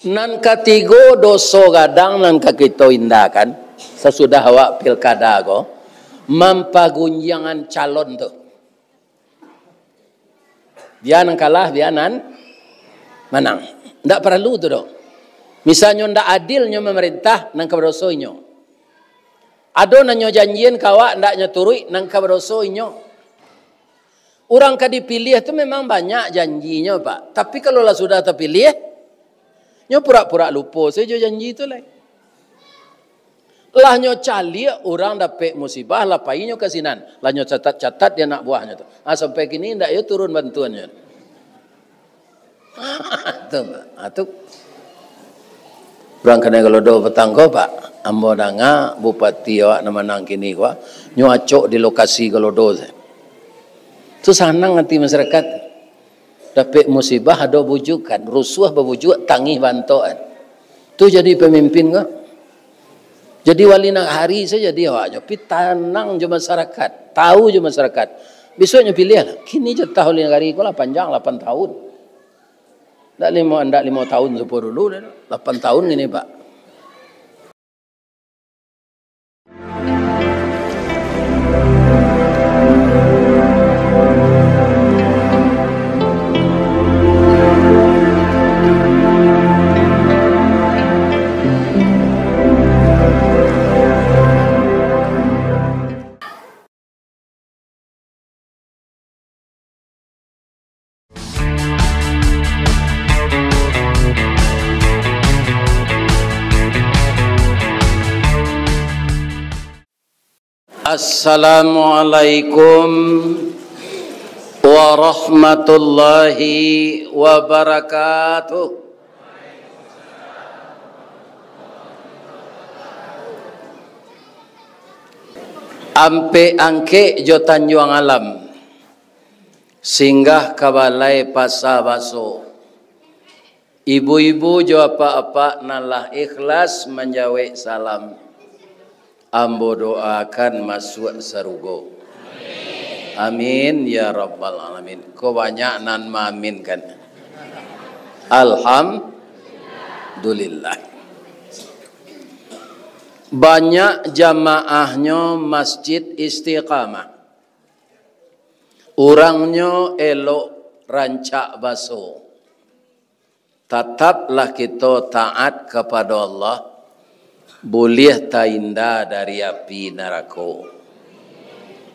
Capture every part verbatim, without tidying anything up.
Nan katigo doso gadang nan ka kito indakan, sasudah awak pilkada ko, mampagunjiangan calon tu. Bia nan kalah, bia nan manang. Ndak paralu tu doh. Misalnyo ndak adilnyo mamarintah, nan ka badoso inyo. Ado nan nyo janjian ka awak, ndak nyo turuik, nan ka badoso inyo. Urang ka dipiliah tu memang banyak janjinyo, Pak. Tapi kalau lah sudah tapiliah, nyo pura-pura lupo sajo janji tu lai. Lah nyo caliak urang dapek musibah, lah pai nyo ka sinan. Lah nyo catat-catat di anak buahnyo tu. Ah, sampai kini ndak yo turun bantuannyo. Tu, Pak. Ah, tu. Urang kanai galodo patang ko, Pak. Ambo danga bupati awak nan manang kini ko, nyo acok di lokasi galodo se. Tu sanang ati masyarakat. Dapek musibah ado bujukan, rusuah babujuak, tangih baantokan. Tu jadi pamimpin ko. Jadi wali nagari sajo jadi awaknyo, pi tanang jo masyarakat, tahu jo masyarakat. Bisuaknyo piliahlah. Kini jatah wali nagari ko lah panjang, lapan tahun. Ndak limo, ndak limo tahun sapo dulu, lapan tahun kini, Pak. Assalamualaikum warahmatullahi wabarakatuh. Ampek Angkek jo Tanjuang Alam, singgah ka balai Pasa Baso. Ibu-ibu jo apak-apak nan lah ikhlas manjawek salam, ambo doakan masuak sarugo. Amin, ya rabbal alamin. Ko banyak nan maaminkan. Alhamdulillah. Banyak jamaahnyo Masjid Istiqamah. Urangnyo elok, rancak baso. Tataplah kito taat kapado Allah, buliah tainda dari api narako.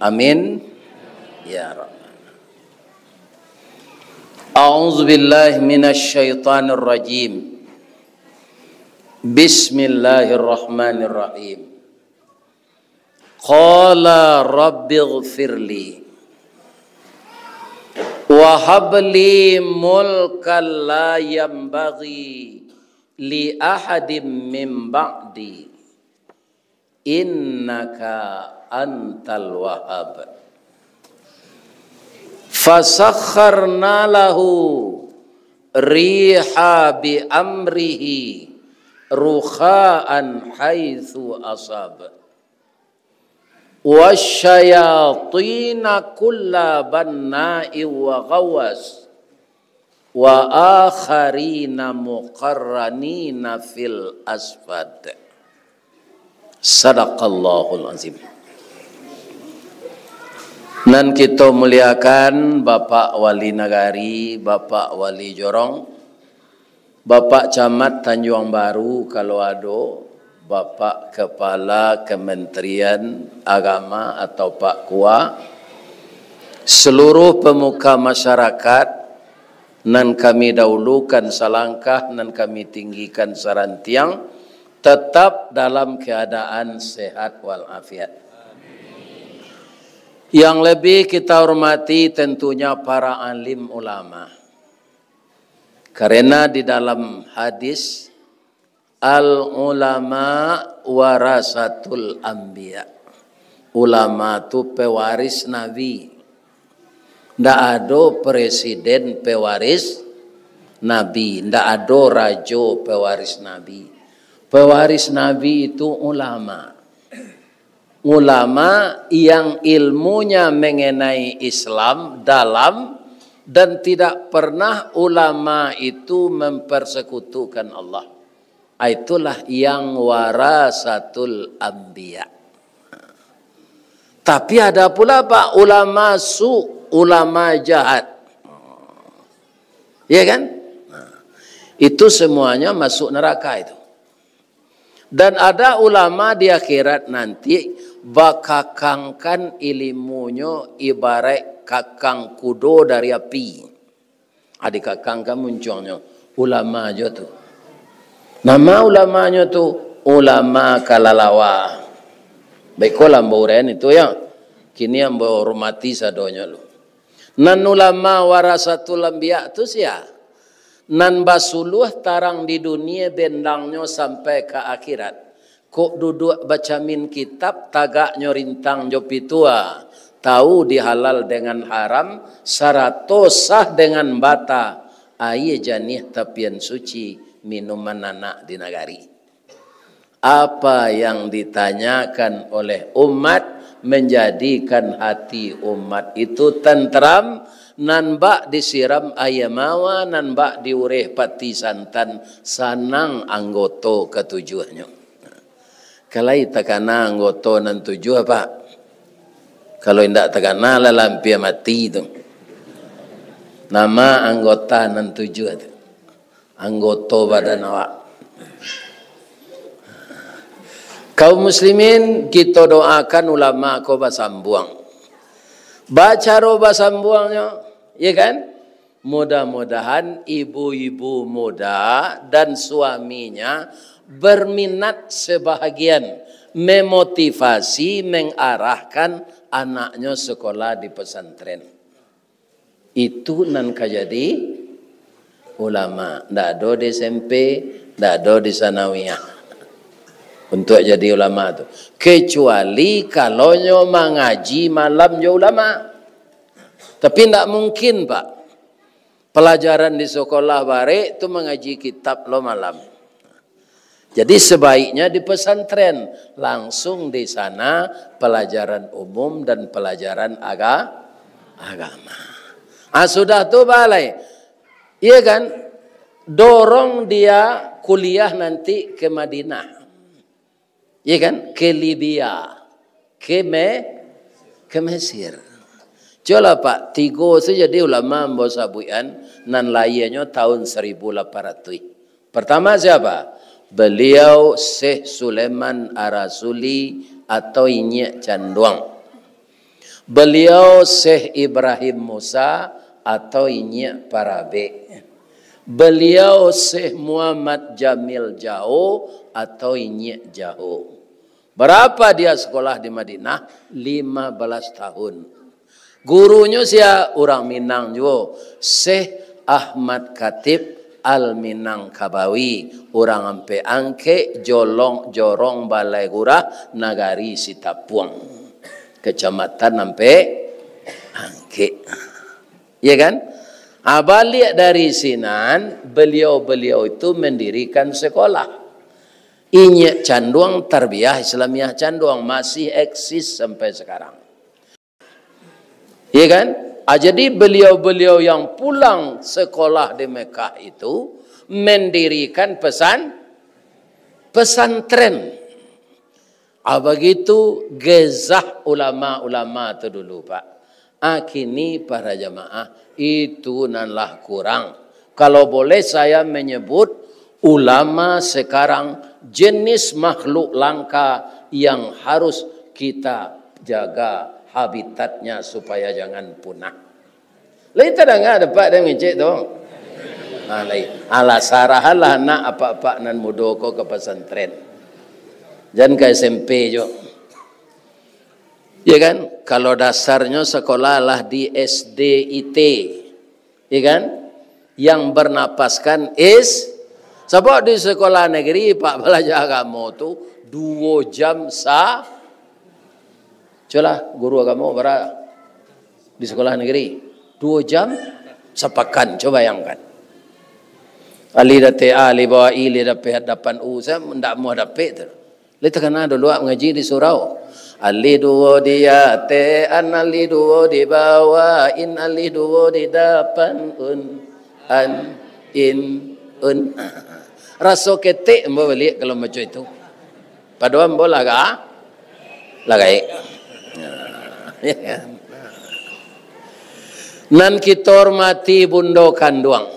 Amin. Ya Rahman. A'udzubillahi minasyaitonirrajim. Bismillahirrahmanirrahim. Qala rabbighfirli wa habli mulkan la yanbaghi li ahadim min ba'di, innaka antal wahhab. Fasakharna lahu riha bi amrihi rukha'an haitsu asab. Wasyayatina kulla banna'in wa ghawwas, wa akharina muqarranina fil asfad. Sadaqallahul azim. Nan kito muliakan, Bapak Wali Nagari, Bapak Wali Jorong, Bapak Camat Tanjuang Baru kalau ado, Bapak Kepala Kementerian Agama atau Pak Kua, seluruh pemuka masyarakat nan kami dahulukan salangkah, nan kami tinggikan sarantiang, tetap dalam keadaan sehat walafiat. Yang lebih kita hormati tentunya para alim ulama. Karena di dalam hadis, "Al ulama warasatul anbiya." Ulama tu pewaris nabi. Ndak ado presiden pewaris nabi, ndak ado rajo pewaris nabi. Pewaris nabi itu ulama. Ulama yang ilmunya mengenai Islam dalam, Dan tidak pernah ulama itu mempersekutukan Allah. Ah, itulah yang warasatul anbiya. Tapi ada pula, Pak, ulama su, ulama jahat. Ya kan? Nah, itu semuanya masuk neraka itu. Dan ada ulama di akhirat nanti bakakangkan ilimunyo ibarat kakang kudo dari api. Ah, dikakangkan muncuangnyo, ulama jo tu. Nama ulamanyo tu? Ulama kalalawa. Baiko lah ambo uraian itu, ya. Kini ambo hormati sadonyo lu. Nan ulama warasatul anbiya tu sia? Nan basuluah tarang di dunia bendangnyo sampai ka akhirat. Kok duduak bacamin kitab, tagaknyo rintang jo pitua, tahu di halal dengan haram, sarato sah dengan bata, aia janiah tapian suci, minuman anak di nagari. Apa yang ditanyakan oleh umat menjadikan hati umat itu tenteram, nan bak disiram aia mawa, nan bak diureh pati santan, sanang anggoto katujuahnyo. Kalai takana anggoto nan tujuah, Pak? Kalau indak takana, lah lampia mati tu. Nama anggota nan tujuah tu? Anggoto badan awak. Kaum muslimin, kito doakan ulama ko basambuang. Bacaro basambuangnyo, ya kan? Mudah-mudahan ibu-ibu muda dan suaminya berminat sebahagian memotivasi, mengarahkan anaknyo sekolah di pesantren. Itu nan ka jadi ulama. Ndak ado di S M P, ndak ado di sanawiyah untuk jadi ulama tu. Kecuali kalau nyo mangaji malam jo ulama. Tapi ndak mungkin, Pak. Pelajaran di sekolah barek tu mangaji kitab lo malam. Jadi sebaiknya di pesantren, langsung di sana pelajaran umum dan pelajaran aga-, agama. Ah, sudah tu balai. Iya kan? Dorong dia kuliah nanti ke Madinah. Iya kan? Ke Libya, ke Me-, ke Mesir. Cubolah, Pak, tigo sajo di ulama ambo sabuikan nan lahianyo tahun seribu lapan ratus. Pertama siapa? Beliau Syekh Sulaiman Arasuli atau Inyiak Canduang. Beliau Syekh Ibrahim Musa atau Inyiak Parabek. Beliau Syekh Muhammad Jamil Jaho atau Inyiak Jaho. Berapa dia sekolah di Madinah? Lima belas tahun. Gurunyo sia? Urang Minang juo, Syekh Ahmad Khatib Al-Minangkabawi, urang Ampek Angkek, Jolong, Jorong Balai Gurah, Nagari Sitapuang, Kecamatan Ampek Angkek. Ya kan? Ah, baliak dari sinan, beliau-beliau itu mendirikan sekolah. Inyiak Canduang, Tarbiyah Islamiah Canduang, masih eksis sampai sekarang. Iya kan? Ah, jadi beliau-beliau yang pulang sekolah di Mekah itu mendirikan pesan-, pesantren. Ah, begitu gezah ulama-ulama tu dulu, Pak. Ah, kini para jamaah, itu nan lah kurang. Kalau boleh saya menyebut, ulama sekarang jenis makhluk langka yang harus kita jaga habitatnya supaya jangan punah. Lai tadanga dapek den ngecek tu? Ha, lai. Alah, sarahanlah anak apak-apak nan mudo ko ka pasantren. Jan ka S M P jo. Ya kan? Kalau dasarnyo sekolah lah di S D I T. Ya kan? Yang bernapaskan is, sabab di sekolah negeri, Pak, balajar agamo tu duo jam sa-, cubolah guru agamo bara di sekolah negeri, duo jam sapakan, cubo bayangkan. Alif dapek A, alif bawah I, alif dapek dapan U, sa ndak amuah dapek tu. Lai takana dulu awak mangaji di surau. Alih duo di ateh, an alih duo di bawah, in alih duo di dapan, un, an, in, un. Raso ketek ambo baliak kalau baco itu. Padahal ambo lah ga-, lah gaek. Nan kito hormati bundo kanduang.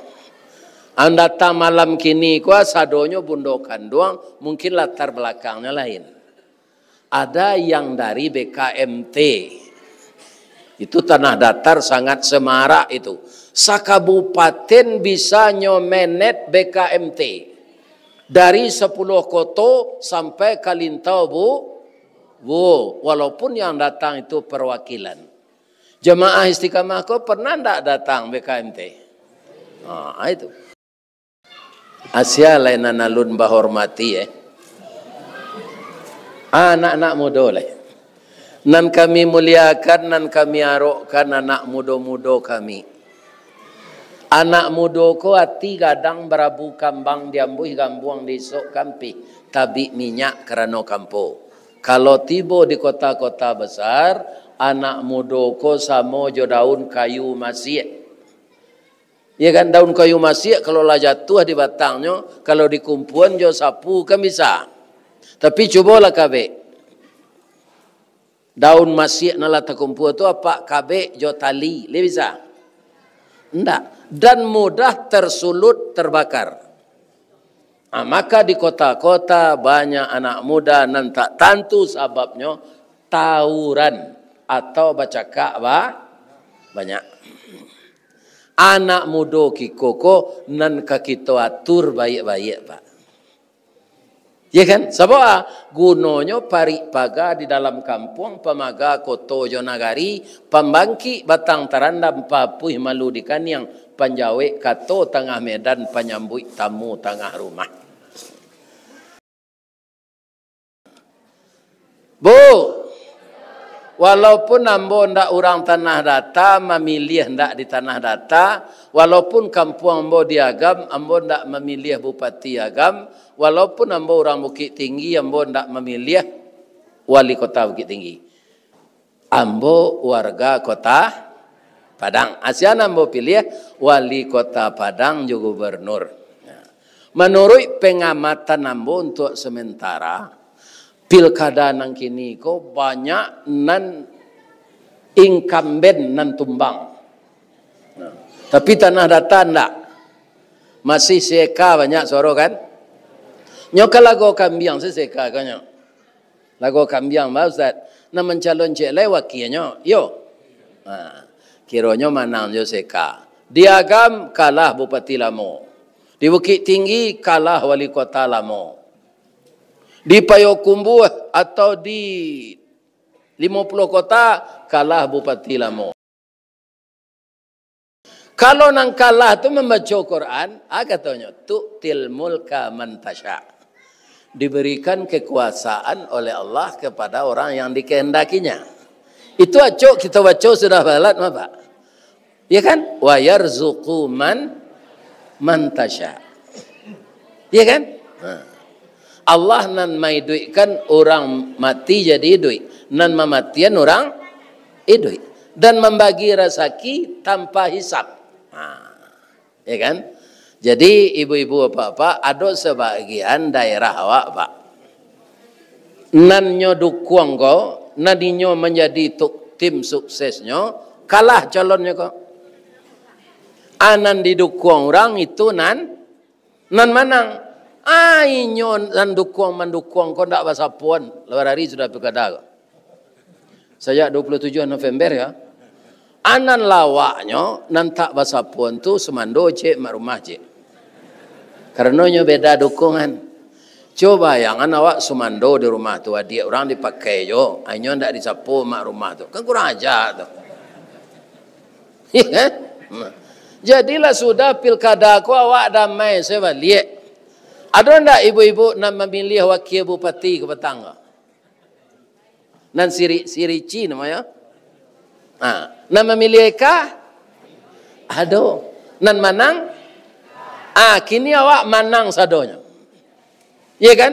An datang malam kini ko sadonyo bundo kanduang, mungkin latar balakangnyo lain. Ada yang dari B K M T. Itu tanah datar sangat semarak itu. Sakabupaten bisa nyo menet B K M T. Dari sapuluah koto sampai ka Lintau Bu-, Bu, walaupun yang datang itu perwakilan. Jamaah Istiqamah ko pernah ndak datang B K M T? Ah, itu. Asia lai nan alun bahormati, eh. Anak-anak mudo lai. Nan kami muliakan, nan kami arokkan anak mudo-mudo kami. Anak mudo ko ati gadang barabu kambang diambuih gambuang di isok kampih, tabik minyak karano kampo. Kalau tibo di kota-kota besar, anak mudo ko samo jo daun kayu masiak. Ya kan, daun kayu masiak kalau lah jatuah di batangnyo, kalau dikumpuan jo sapu kan bisa. Tapi cubolah kabek. Daun masiak nan lah takumpua tu apak kabek jo tali, lai bisa? Ndak. Dan mudah tersulut, terbakar. Ah, maka di kota-kota banyak anak muda nan tak tantu sababnyo tawuran atau bacakak ba-, banyak. Anak mudo kiko ko nan ka kito atur baiak-baiak, Pak. Ya kan? Sabab ah, gunonyo parik paga di dalam kampuang, pamaga koto jo nagari, pambangkik batang tarandam, papuih malu di kaniang, panjawek kato tangah medan, panyambuik tamu tangah rumah. Bu, walaupun ambo ndak urang Tanah Data, mamiliah ndak di Tanah Data, walaupun kampuang ambo di Agam, ambo ndak mamiliah Bupati Agam, walaupun ambo urang Bukittinggi, ambo ndak mamiliah Wali Kota Bukittinggi. Ambo warga Kota Padang. Asia nan ambo piliah wali Kota Padang jo gubernur. Manuruik pengamatan ambo untuak sementara, pilkada nan kini ko banyak nan incumbent nan tumbang. Tapi Tanah Data ndak. Masih seeka banyak suaro kan? Nyo ka lago kambiang se seeka ko nyo. Lago kambiang, bah, Ustaz. Nan mancalon ciek lai wakianyo. Iyo. Ha, kironyo manang jo seeka. Di Agam kalah Bupati lamo. Di Bukittinggi kalah Wali Kota lamo. Di Payokumbuah atau di Limo Puluah Kota kalah Bupati lamo. Kalau nan kalah tu mambaco Quran, ah, katonyo, "Tu'til mulka man tasya." Diberikan kekuasaan oleh Allah kepada orang yang dikehendaki-Nya. Itu acok kito baco sudah balat mah, Pak. Ya kan? "Wa yarzuqu man, man tasya." Ya kan? Ha. Allah nan maiduikkan urang mati jadi iduik, nan mamatian urang iduik, dan mambagi rasaki tanpa hisab. Ha. Ya kan? Jadi, ibu-ibu, bapak-bapak, ado sabagian daerah awak, Pak, nan nyo dukuang ko, nan inyo manjadi tu-, tim suksesnyo, kalah calonnyo ko. A nan didukuang urang itu nan, nan manang. A inyo nan dukuang mandukuang ko ndak basapoan, lah barari sudah pilkada ko. Sajak dua puluh tujuh November, ya. A nan lawaknyo, nan tak basapoan tu sumando ciek, mak rumah ciek. Karano nyo beda dukungan. Cubo bayangan awak sumando di rumah tu, adiak urang dipakai jo, a inyo ndak disapo mak rumah tu. Kan kurang aja tu. Jadilah sudah pilkada ko awak damai se baliak. Ado ndak ibu-ibu nan mamiliah wakia bupati ka patang ko? Nan siri-, sirici namonyo. Ha, nan mamiliah ka? Ado. Nan manang? Ah, kini awak manang sadonyo. Iya kan?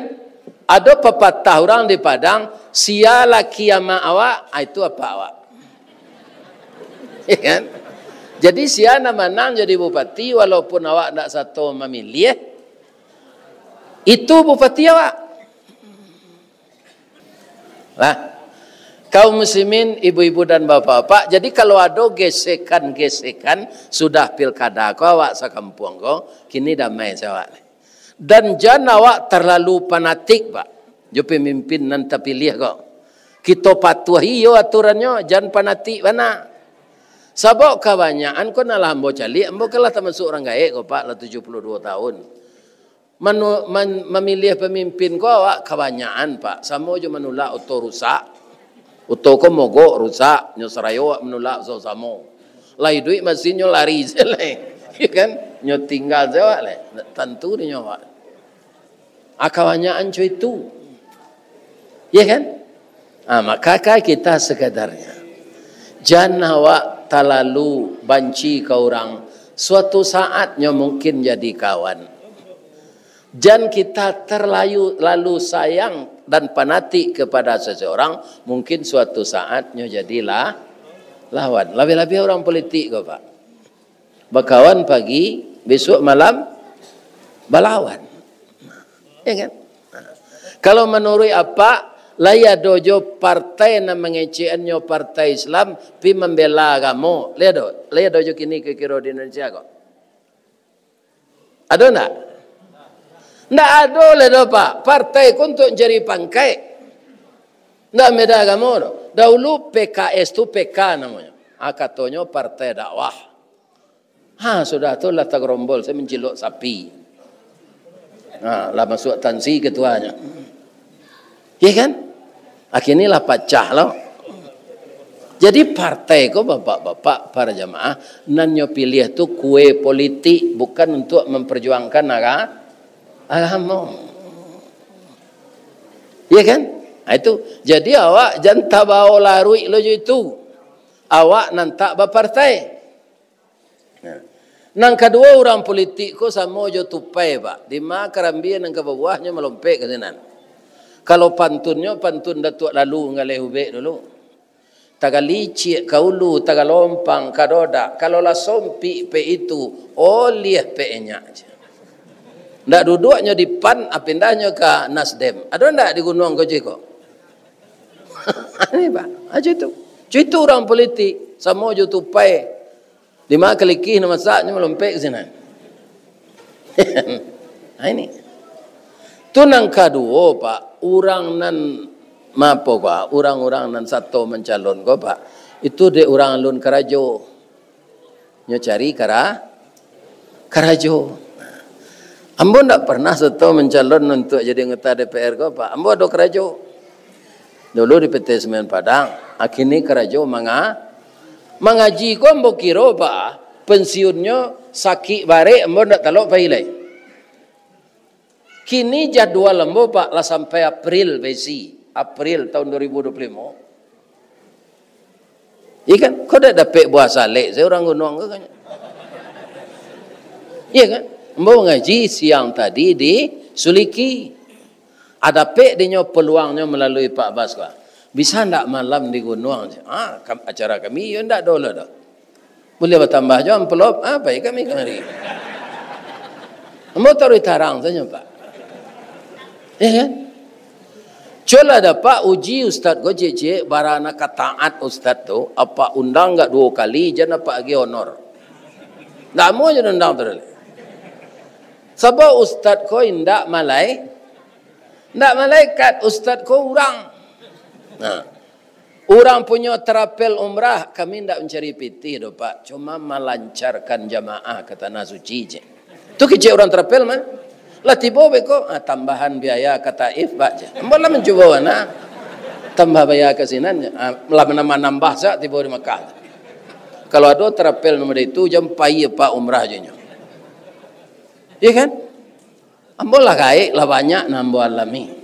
Ado papatah urang di Padang, "Sia laki amak awak, ah, itu apak awak." Ya kan? Jadi, sia nan manang jadi bupati, walaupun awak ndak sato mamiliah, itu bupati awak. Lah, kaum muslimin, ibu-ibu dan bapak-bapak, jadi kalau ado gesekan-gesekan sudah pilkada ko, awak sakampuang ko, kini damai se awak. Dan jan awak talalu fanatik, Pak, jo pamimpin nan tapiliah ko. Kito patuahi yo aturannyo, jan fanatik bana. Sabab kabanyakan ko nan lah ambo caliak, ambo kan lah tamasuak urang gaek ko, Pak, lah tujuah puluah duo tahun. Manu-, man-, mamiliah pamimpin ko awak kabanyakan, Pak, samo jo manulak oto rusak. Oto ko mogok, rusak, nyo sarayo awak manulak samo-samo. Lah iduik masin, nyo lari se lai. Ya kan? Nyo tingga se awak lai. Tantu di nyo awak. Ah, kabanyakan co itu. Ya kan? Ah, maka kai kita sakadarnyo. Jan awak talalu banci ka urang. Suatu saat nyo mungkin jadi kawan. Jan kita terlalu, lalu sayang dan fanatik kepada seseorang, mungkin suatu saat nyo jadilah lawan. Labiah-labiah urang politik ko, Pak. Bakawan pagi, besok malam balawan. Ya kan? Kalau manuruik apak, lai ado jo partai nan mangecekannyo partai Islam, pi mambela agamo. Lai ado, lai ado jo kini kiro-kiro di Indonesia ko. Ado ndak? Ndak ado lai do, Pak. Partai ko untuak mancari pangkaik. Ndak mambela agamo do. Dahulu P K S tu P K namonyo. Ah, katonyo partai dakwah. Ha, sudah tu lah tagerombol, saya mancilok sapi. Ha, lah masuak tansi ketuanyo. Ya kan? Akhirnyo lah pacah lo. Jadi partai ko, bapak-bapak, para jamaah, nan nyo piliah tu kue politik, bukan untuak memperjuangkan aga-, agamo. Ya kan? Ha, itu. Jadi awak jan tabao laruik lo jo itu. Awak nan tak bapartai. Nah. Nan kaduo, urang politik ko samo jo tupai, Pak. Dima karambia nan ka babuah, nyo malompek ka sinan. Kalau pantunnyo, pantun Datuak Lalu Nggaleh Ubek dulu. Tagalicik ka ulu, tagalompang ka dodak. Kalau lah sompik pek itu, oliah pek enyak. Ndak duduaknyo di pan, ah, pindahnyo ka Nasdem. Ado ndak di Gunuang ko, Ciko? Ini, Pak. Ah, co itu. Co itu urang politik, samo jo tupai. Dima kalikih nan masak, nyo malompek ka sinan. Ha, ini. Tu nan kaduo, Pak, urang nan mapo ko, urang-urang nan sato mancalon ko, Pak, itu dek urang alun karajo. Nyo cari kara-, karajo. Ambo ndak pernah sato mancalon untuak jadi anggota D P R ko, Pak. Ambo ado karajo. Dulu di P T Semen Padang, akhirnyo karajo manga-, mangaji ko ambo kiro, Pak, pensiunnyo sakik barek, ambo ndak talok pai lai. Kini jadwal ambo, Pak, lah sampai April baisi. April tahun dua ribu dua puluh lima. Iya kan? Kok dak dapek buah salek se urang Gunuang ko kan? Iya kan? Ambo mangaji siang tadi di Suliki. Ada pek dinyo peluangnyo melalui Pak Bas ko. Bisa ndak malam di Gunuang? Ah, kam-, acara kami, yo ndak ado lah doh. Buliah batambah jo amplop, ah, pai kami kamari. Ambo taruih tarang sajo, Pak. Iya kan? Cubolah dek apak uji ustad ko ciek-ciek, bara nan ka taat ustad tu, apak undang agak duo kali, jan apak agiah honor. Ndak amuah jo undang tu lai. Sabab ustad ko indak malai-, ndak malaikat, ustad ko urang. Nah. Urang punyo travel umrah, kami ndak mancari pitih doh, Pak. Cuma malancarkan jamaah ka Tanah Suci, cek. Tu kecek urang travel mah. Lah tibo beko, ah, tambahan biaya ka Taif, Pak, cek. Ambo lah mancubo bana. Tambah biaya ka sinan, ah, lah manambah-nambah sa tibo di Makkah. Kalau ado travel nan model itu, jan pai, Pak, umrah jo nyo. Iya kan? Ambo lah gaek, lah banyak nan ambo alami.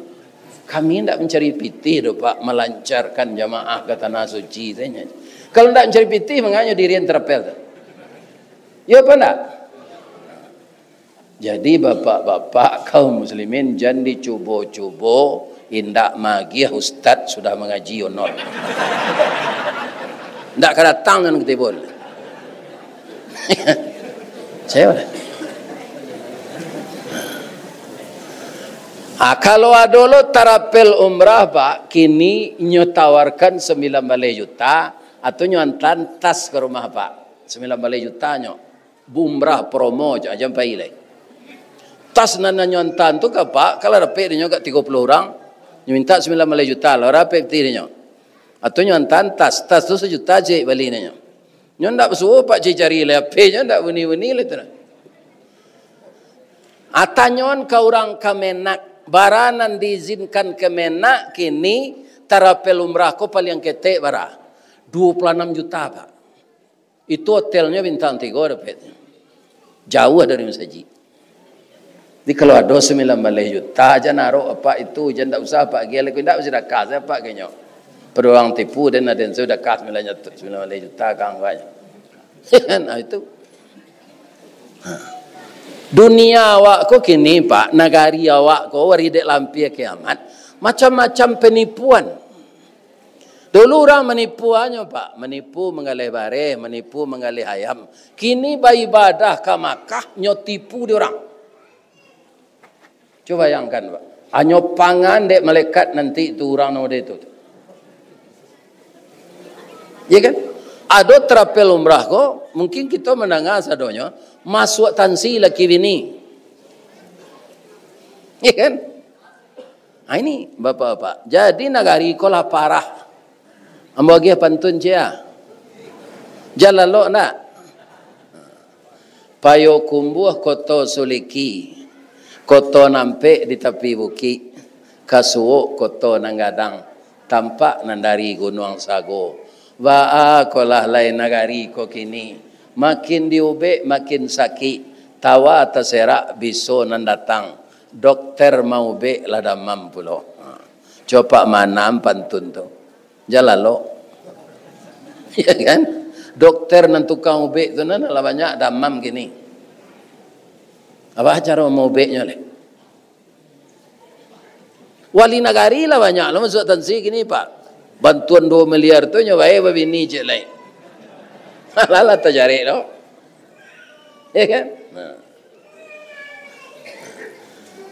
Kami ndak mancari pitih doh, Pak, malancarkan jamaah ka Tanah Suci, katanya. Kalau ndak mancari pitih, mangkonyo dirian travel tu. Iyo apo ndak? Jadi, bapak-bapak kaum muslimin, jan dicubo-cubo indak magiah ustaz sudah mangaji honor. Ndak ka datang nan kutibun. Saya udah. Ah, kalau ado lo tarapel umrah, Pak, kini inyo tawarkan sambilan baleh juta, atau nyo antaan tas ka rumah, Pak. Sambilan baleh juta nyo. Umrah promo, jan pai lai. Tas nan nyo antaan tu ka, Pak, kalau dapek dinyo agak tigo puluh urang, nyo minta sambilan baleh juta, lah dapek pitih dinyo. Atau nyo antaan tas, tas tu sajuta ciek bali dinyo. Nyo ndak basuo, Pak, cari-cari lai, H P nyo ndak buni-buni lai tu nah. Atanyoan ka urang Kemenag, bara nan diizinkan Kemenag kini, tarapel umrah ko paliang ketek bara? Duo puluah anam juta, Pak. Itu hotelnyo bintang tigo dapek. Jauah dari masajik. Jadi, kalau ado sambilan baleh juta, jan arok apak itu, jan, ndak usah apak agiah lai, ndak basadakah sajo apak ka inyo. Pado urang tipu, den aden tu sadakah sambilan juta, sambilan baleh juta ka awaknyo. Kan, ah, itu. Ha. Dunia awak ko kini, Pak, nagari awak ko, wari dek lampia kiamat, macam-macam penipuan. Dulu urang manipu anyo, Pak, manipu manggaleh bareh, manipu manggaleh ayam. Kini baibadah ka Makkah, nyo tipu di urang. Cubo bayangkan, Pak. Anyo pangan dek malaikat nanti tu urang nan model itu. Ya kan? Ado tarapel umrah ko, mungkin kito mandanga sadonyo, masuak tansi laki bini. Ya kan? Ha, ini, bapak-bapak. Jadi, nagari ko lah parah. Ambo agiah pantun cia. Jan lalok ndak? Payokumbuah Koto Suliki, koto nan ampek di tapi bukik, ka suok koto nan gadang, tampak nan dari Gunuang Sago. Baa ko lah lai nagari ko kini, makin diubek makin sakik, tawa taserak biso nan datang, dokter maubek lah damam pulo. Ha. Cubo apak maanam pantun tu. Jan lalok. Ya kan? Dokter nan tukang ubek tu nan lah banyak damam kini. Apo caro maubeknyo lai? Wali nagari lah banyak lo masuak tansi kini, Pak. Bantuan duo miliar tu nyo bae babini ciek lai. Alah lah tajarek lo. Ya kan? Nah.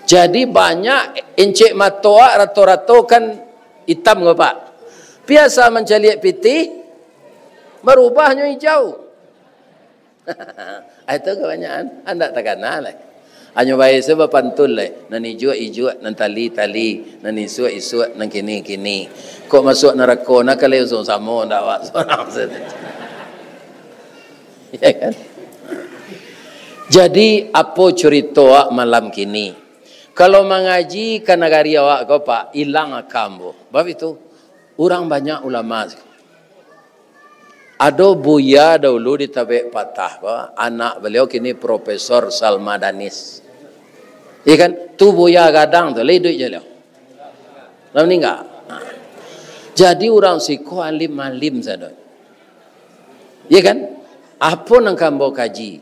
Jadi banyak encek mato awak rato-rato kan itam ko, Pak. Biasa mancaliak pitih, barubahnyo ijau. Ah, itu kabanyakan. Andak takana lai. Hanyo bae se bapantun lai. Nan ijuak-ijuak, nan tali-tali, nan isuak-isuak, nan kini-kini. Kok masuak narako, nak kalai usung samo, ndak awak sorang se. Ya kan? Jadi, apo curito awak malam kini? Kalau mangaji ka nagari awak ko, Pak, ilang aka ambo. Bab itu, urang banyak ulama. Ado buya dahulu di Tabek Patah ko, anak baliau kini Profesor Salma Danis. Iya kan? Tu buya gadang tu, lah iduik jo baliau. Lah maningga. Nah. Jadi urang siko alim-alim sadonyo. Iya kan? Apo nan ka ambo kaji?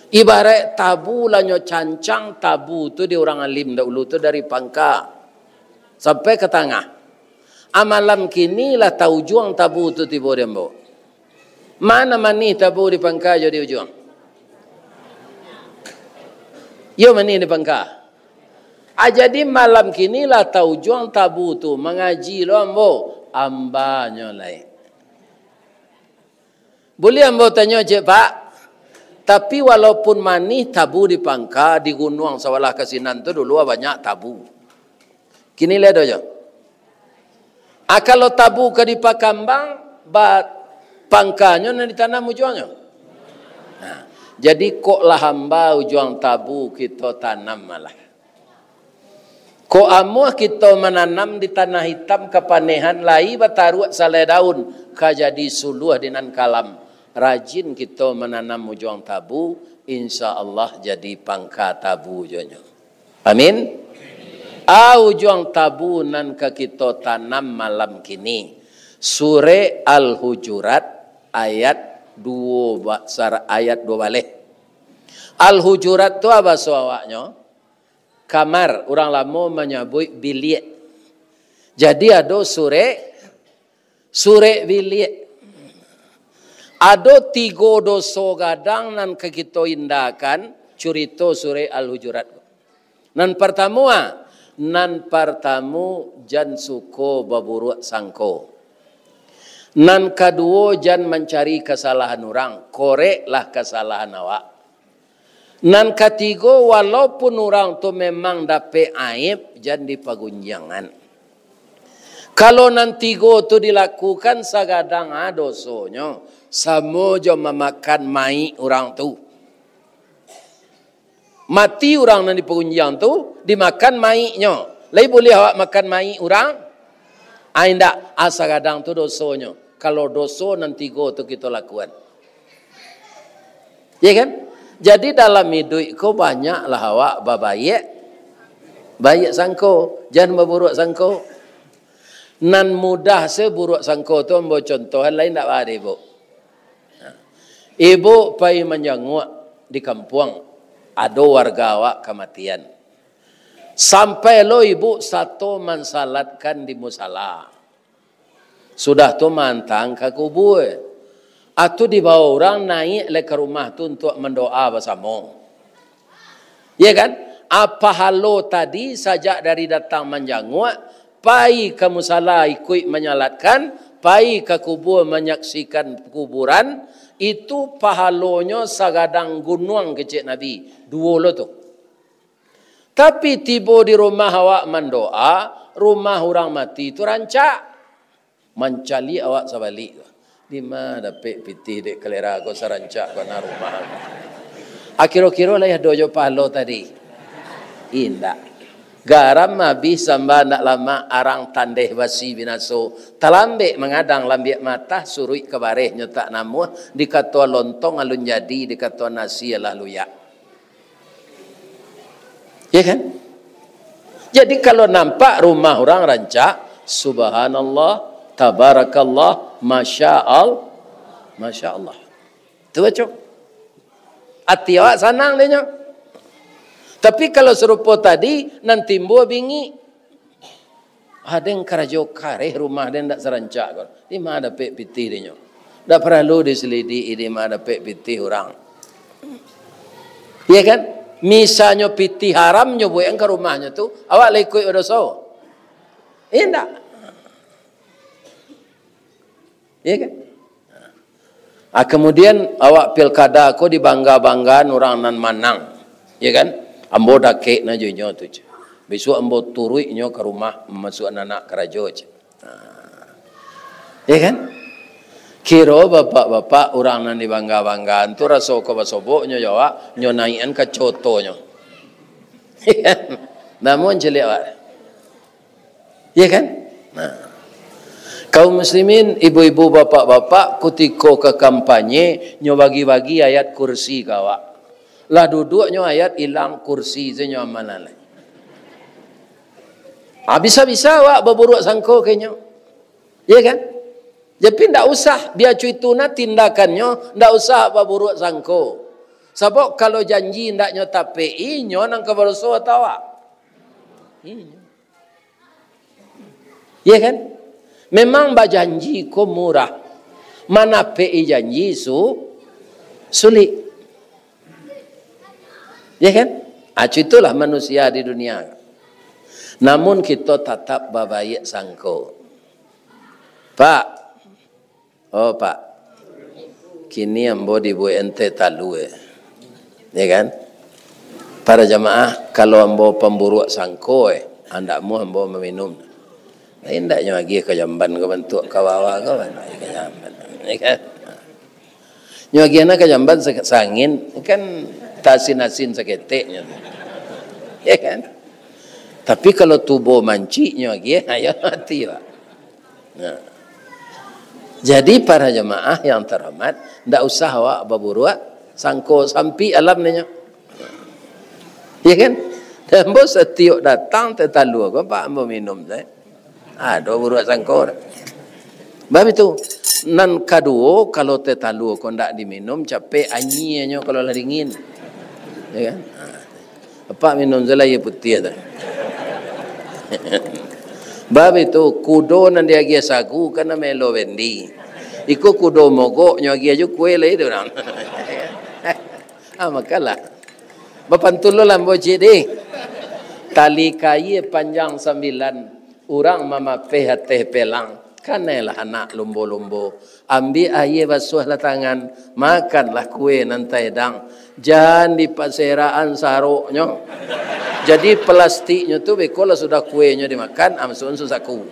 Ibaraik tabu lah nyo cancang tabu tu di urang alim dahulu tu dari pangka sampai ka tangah. Ah, malam kini lah taujuang tabu tu tibo di ambo. Ma nan manih tabu di pangka jo di ujuang? Iyo manih di pangka. Ah, jadi malam kini lah taujuang tabu tu, mangaji lo ambo, ambanyo lai. Buliah ambo tanyo ciek, Pak? Tapi walaupun manih tabu di pangka, di gunuang sabalah ka sinan tu dulu banyak tabu. Kini lai ado jo. Ah, kalau tabu ka dipakambang, ba-, pangkanyo nan ditanam ujuangnyo. Nah, jadi kok lah amba ujuang tabu kito tanam malah. Kok amuah kito mananam di tanah itam kapanehan lai bataruak salai daun, ka jadi suluah di nan kalam. Rajin kito mananam ujuang tabu, insya Allah jadi pangka tabu jonyo. Amin. A ujuang tabu nan ka kito tanam malam kini, Surek Al-Hujurat ayat duo ba-, sar-, ayat duo baleh. Al-Hujurat tu a bahaso awaknyo? Kamar, urang lamo manyabuik biliak. Jadi ado surek, surek biliak. Ado tigo doso gadang nan ka kito indakan, curito surek Al-Hujurat. Nan partamo, a, nan partamo, jan suko baburuak sangko. Nan kaduo, jan mancari kasalahan urang, koreklah kasalahan awak. Nan katigo, walaupun urang tu memang dapek aib, jan dipagunjiangan. Kalau nan tigo tu dilakukan, sagadang a dosonyo, samo jo mamakan mayik urang tu. Mati urang nan dipagunjiang tu, dimakan mayiknyo. Lai buliah awak makan mayik urang? A, indak, a, sagadang tu dosonyo. Kalau doso nan tigo tu kito lakuan. Ya kan? Jadi dalam iduik ko banyaklah awak babaiak, baiak sangko, jan baburuak sangko. Nan mudah se buruak sangko tu ambo contohan, lai ndak baa dek ibuk. Ibuk pai manjanguak di kampuang, ado warga awak kamatian. Sampai lo ibuk sato mansalatkan di musala. Sudah tu maantang ka kubua. Atu dibawa urang naiak lai ka rumah tu untuak mandoa basamo. Ya kan? A, pahalo tadi sajak dari datang manjanguak, pai ka musala ikuik manyalatkan, pai ka kubua manyaksikan kuburan, itu pahalonyo sagadang gunuang kecek Nabi. Duo lo tu. Tapi tibo di rumah awak mandoa, rumah urang mati tu rancak. Mancaliak awak sabalik tu. Di ma dapek pitih dek kalera ko sarancak ko nan rumah ko? A, kiro-kiro lai ado jo pahalo tadi? Indak. Garam abih samba ndak lamak, arang tandeh basi binaso. Talambek mangadang lambiak matah, suruik ka bareh nyo tak namuah, dikatoan lontong alun jadi, dikatoan nasi alah luyak. Ya kan? Jadi kalau nampak rumah urang rancak, subhanallah, tabarakallah, masya Allah, masya Allah. Tu baco. Ati awak sanang dek nyo. Tapi kalau sarupo tadi, nan timbua bingik. Aden karajo kareh, rumah den ndak sarancak ko. Di ma dapek pitih dek nyo? Ndak paralu diselidiki di ma dapek pitih urang. Iya kan? Misalnyo pitih haram nyo buekan ka rumahnyo tu, awak lah ikuik badoso? Indak. Iya kan? Ah, kemudian awak pilkada ko dibangga-banggaan urang nan manang. Iya kan? Ambo dakek na jo inyo tu, ceh. Bisuak ambo turuik inyo ka rumah mamasuakan anak karajo, ceh. Ah. Iya kan? Kiro bapak-bapak urang nan dibangga-banggaan tu raso ko basobok nyo jo awak, nyo naiakan ka cotonyo. Iya kan? Namun caliak awak. Iya kan? Nah. Kaum muslimin, ibu-ibu, bapak-bapak, kutiko ka kampanye, nyo bagi-bagi ayat kursi ka awak. Lah duduak nyo ayat ilang, kursi se nyo amalan lai. Ah, bisa-bisa awak baburuak sangko ka inyo. Iya kan? Tapi ndak usah, bia cuitu nah tindakannyo, ndak usah baburuak sangko. Sabab kalau janji ndak nyo tapeki, inyo nan ka badoso atau awak? Inyo. Iya kan? Memang bajanji ko murah. Manapeki janji su-, sulik. Iya kan? Ah, itulah manusia di dunia. Namun kito tatap babaiak sangko. Pak, Oh, Pak. Kini ambo dibuekan teh talua, eh. Ya kan? Para jamaah, kalau ambo pamburuak sangko, eh, andak muah ambo maminum. Nah, indak nyo agiah ka jamban ko bantuak ka bawah ko, bantuak ka jamban. Ya kan? Nyo agiah na ka jamban sa-, saangin, kan taasin-asin saketek nyo tu. Ya kan? Tapi kalau tubo mancik nyo agiah, ayo mati, Pak. Nah. Jadi, para jamaah yang terhormat, ndak usah awak baburuak sangko, sampik alam nyo. Ya kan? Ambo satiok datang teh talua ko, Pak, ambo minum teh. Ado buruak sangko. Bab itu, nan kaduo, kalau teh talua ko ndak diminum, capek anyienyo kalau lah dingin. Ya kan? Ha. Apak minum salah aia putiah tu. Bab itu, kudo nan diagiah sagu kan nan melo bendi. Iko kudo mogok, nyo agiah jo kue lai tu urang. Ah, makanlah. Bapantul lo lambo ciek deh. Tali kaia panjang sambilan, urang mamapeh ateh pelang, kanailah anak lumbo-lumbo. Ambiak aia, basuahlah tangan, makanlah kue nan taedang. Jan dipaserakan saroknyo. Jadi, plastiknyo tu beko lah sudah kuenyo dimakan, ah, masuakan saku.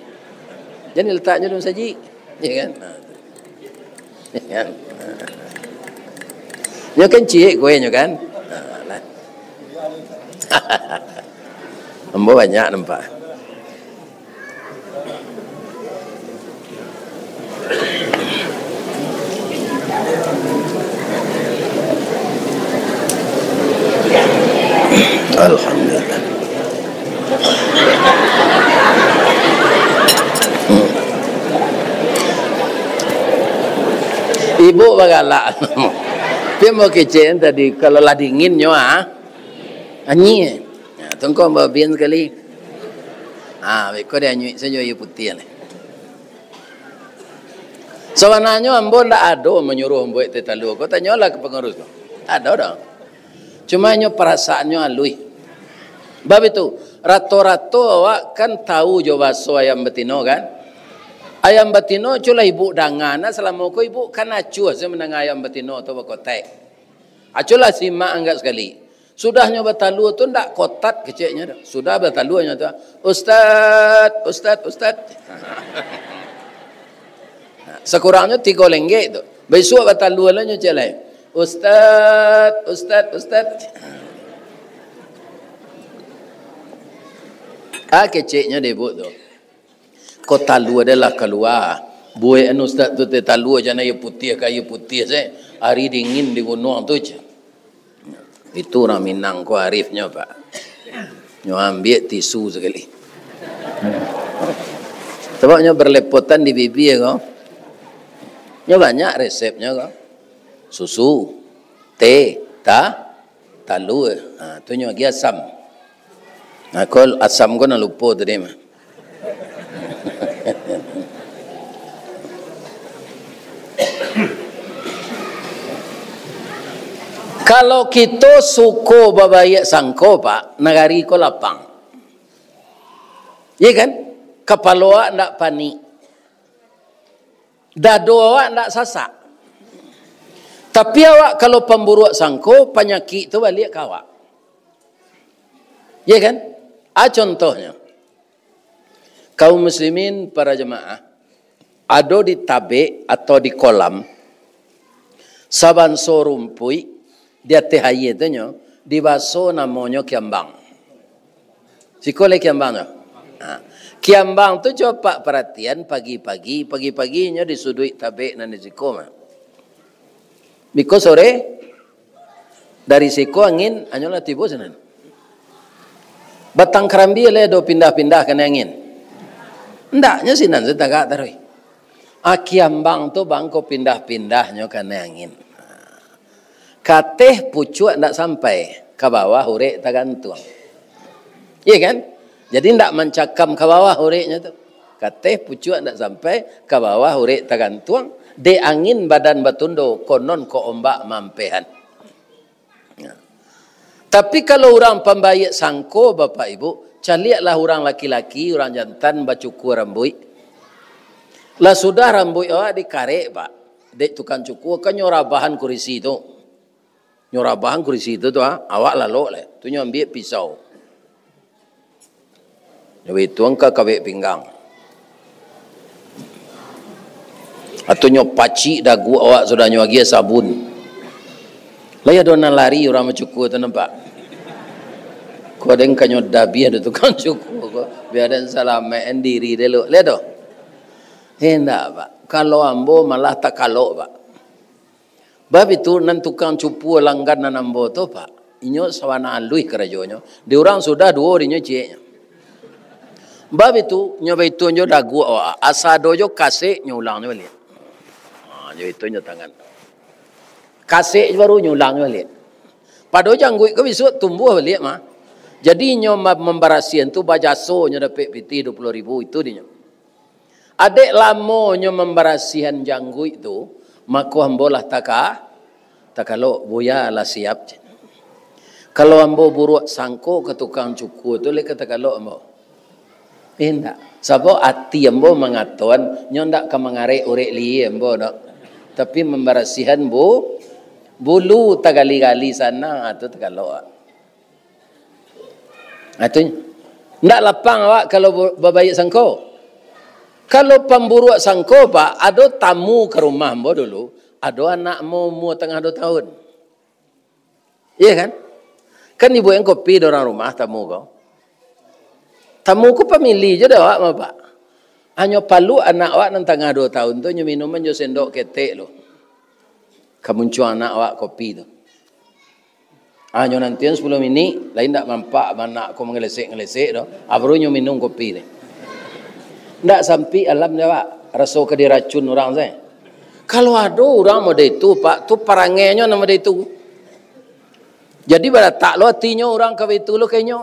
Jan diletaknyo di musajik. Ya kan? Ha, tu. Ya kan? Nyo kan ciek kuenyo kan? Ha, lah. Ambo banyak nampak. Alhamdulillah. Hmm. Ibuk bagalak. Tapi ambo kecek tadi, kalau lah dingin nyo, ah, anyia. Nah, tungkong babian sakali. Ah, beko dianyuik sajo aia putiah ni. Sabananyo ambo ndak ado manyuruah mambuek teh talua ko, tanyolah ka pangurus ko. Ndak ado doh. Cuma inyo parasaannyo aluih. Bab itu, rato-rato awak kan tau jo baso ayam batino kan? Ayam batino, culah ibuk danga, nah, salamo ko ibuk kan acuah se mandanga ayam batino tu bakotek. Acuahlah simak anggak sakali. Sudahnyo batalua tu ndak kotak keceknyo tu. Sudah batalua nyo tu, "Ustaz, ustaz, ustaz." Sakurangnyo tigo lenggek tu. Bisuak batalua lah nyo cek lai, "Ustaz, ustaz, ustaz." Ah, keceknyo deh, Buk, tu. Ko talua deh lah kalua. Buek anu ustaz tu teh talua, jan aia putiah ka aia putiah se. Ari dingin di gunuang tu, ceh. Itu urang Minang ko arifnyo, Pak. Nyo ambiak tisu sakali. Sabab nyo berlepotan di bibia ko. Nyo banyak resepnyo ko. Susu, teh, ta-, talua. Ha, tu nyo agiah asam. Nah, ko asam ko nan lupo tadi mah. Kalau kito suko babaiak sangko, Pak, nagari ko lapang. Iya kan? Kapalo awak ndak panik. Dado awak ndak sasak. Tapi awak kalau pamburuak sangko, panyakik tu baliak ka awak. Iya kan? A, contohnyo. Kaum muslimin, para jamaah, ado di tabek atau di kolam, sabanso rumpuik di ateh aia tu nyo, di baso namonyo kiambang. Siko lai kiambang tu. Ha. Kiambang tu cubo apak paratian pagi-pagi, pagi-pagi nyo di suduik tabek nan di siko mah. Biko sore, dari siko angin, hanyolah tibo sinan. Batang karambia lai ado pindah-pindah kanai angin. Ndaknyo sinan se tagak taruih. A, kiambang tu bangko pindah-pindahnyo kanai angin. Ka ateh pucuak ndak sampai, ka bawah urek tagantuang. Iya kan? Jadi ndak mancakam ka bawah ureknyo tu. Ka ateh pucuak ndak sampai, ka bawah urek tagantuang, dek angin badan batundo, konon ko ombak maampehan. Nah. Tapi kalau urang pambaiak sangko, Bapak Ibu, caliaklah urang laki-laki, urang jantan bacukua rambuik. Lah sudah rambuik awak dikarek, Pak, dek tukang cukua, kan nyo rabahan kurisi tu. Nyo rabahan kurisi tu, tu, ha, awak lalok lai. Tu nyo ambiak pisau. Nyo baituang ka kabek pinggang. Atau nyo pacik daguak awak sudah nyo agiah sabun. Lai ado nan lari urang bacukua tu nampak. Ko den kanyo dabiah dek tukang cukua ko. Bia den salamaik diri dulu. Lai ado? Indak, Pak. Kalau ambo malah takalok, Pak. Bab itu, nan tukang cukua langganan ambo tu, Pak, inyo sawana aluih karajonyo. Di urang sudah duo dinyo cieknyo. Bab itu, nyo baitu nyo daguak awak. Asa ado jo kasek, nyo ulang nyo baliak. Ha, nyo itu nyo tangan. Kasek baru nyo ulang nyo baliak. Pado jangguik ko bisuak tumbuah baliak mah. Jadi inyo ma-, mambarasiahan tu bajaso, nyo dapek pitih duo puluah ribu itu dinyo. Adek lamonyo mambarasiahan jangguik tu, mako ambo lah taka-, takalok, buya lah siap. Kalau ambo buruak sangko ka tukang cukur tu, lai ka takalok ambo. Indak. Sabab ati ambo mangatoan, nyo ndak ka mangarek urek lihia ambo doh. Tapi mambarasiahan bu-, bulu tagali-gali sanang, ah, tu takalok. Ah, tu ndak lapang awak kalau bu-, babaiak sangko. Kalau pamburuak sangko, Pak, ado tamu ka rumah ambo dulu, ado anak ambo umua tangah duo tahun. Iya kan? Kan dibuekan kopi dek urang rumah tamu ko. Tamu ko pamili jo dek awak mah, Pak. Hanyo paluak anak awak nan tangah duo tahun tu, nyo minuman jo sendok ketek lo. Ka muncuang anak awak kopi tu. Hanyo nantian sapuluah minik, lai ndak nampak anak ko mangelesek-ngelesek tu. Ah, baru nyo minum kopi tu. Ndak sampik alam dek awak, raso ka diracun urang sajo. Kalau ado urang model itu, Pak, tu parangainyo nan model itu. Jadi, baratak lo atinyo urang ka baitu lo ka inyo.